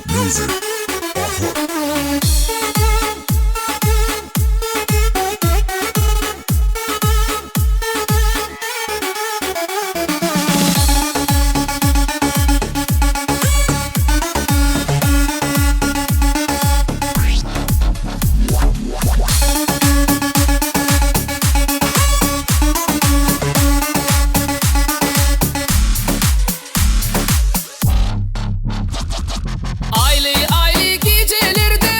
Music off hook. Aýly-aýly gijelerde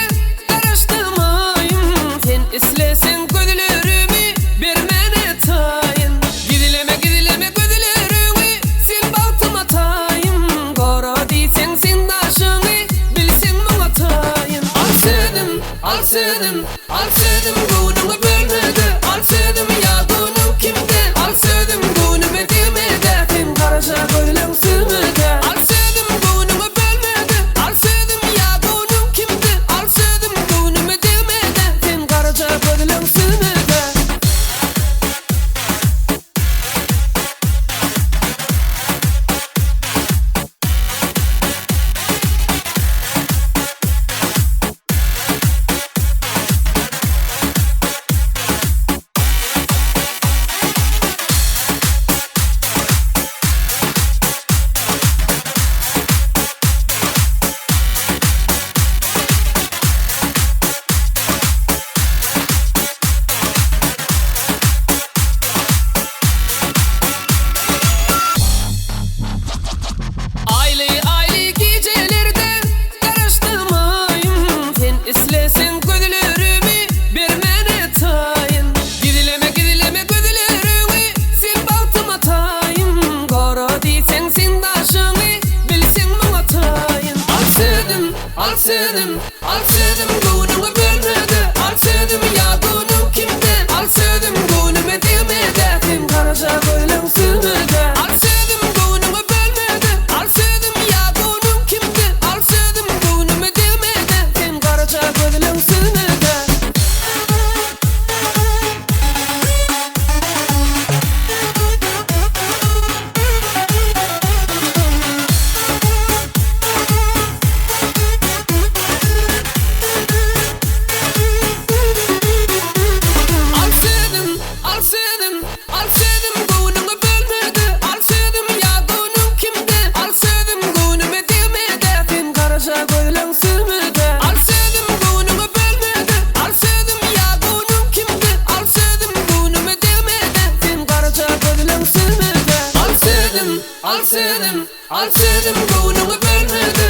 garaşdym aýym Sen isleseň gözlerimi bermäne taýyn Gizleme gizleme gözleriňi sen bagtyma taýyn Gora diýseň sen daşyňy bilseň muňa taýyn Al sözüm, al sözüm, al sözüm göwnüňi bölmede Al sözüm ýa göwnüň kimde Al sözüm göwnüme degmede Sen garaja gözleň süzmede Al sözüm göwnüňi bölmede Al sözüm ýa göwnüň kimde Al sözüm göwnüme degmede Sen garaja gözleň süzmede. Aýly-aýly gijelerde garaşdym aýym Sen isleseň gözlerimi bermäne taýyn Gizleme gizleme gözleriňi sen bagtyma taýyn Gara diýseň sen daşyňy bilseň muňa taýyn Al sözüm, al sözüm, al sözüm göwnüňi bölmede Al sözüm ýa göwnüň kimde Al sözüm göwnüme degmede Sen garaja gözleň süzmede Al sözüm göwnüňi bölmede Al sözüm ýa göwnüň kimde Al sözüm göwnüme degmede Sen garaja gözleň süzmede. Al sözüm, al sözüm, al sözüm göwnüňi bölmede Al sözüm ýa göwnüň kimde Al sözüm göwnüme degmede Sen garaja gözleň süzmede Al sözüm göwnüňi bölmede Al sözüm ýa göwnüň kimde Al sözüm göwnüme degmede Sen garaja gözleň süzmede Al sözüm, al sözüm, al sözüm göwnüňi bölmede.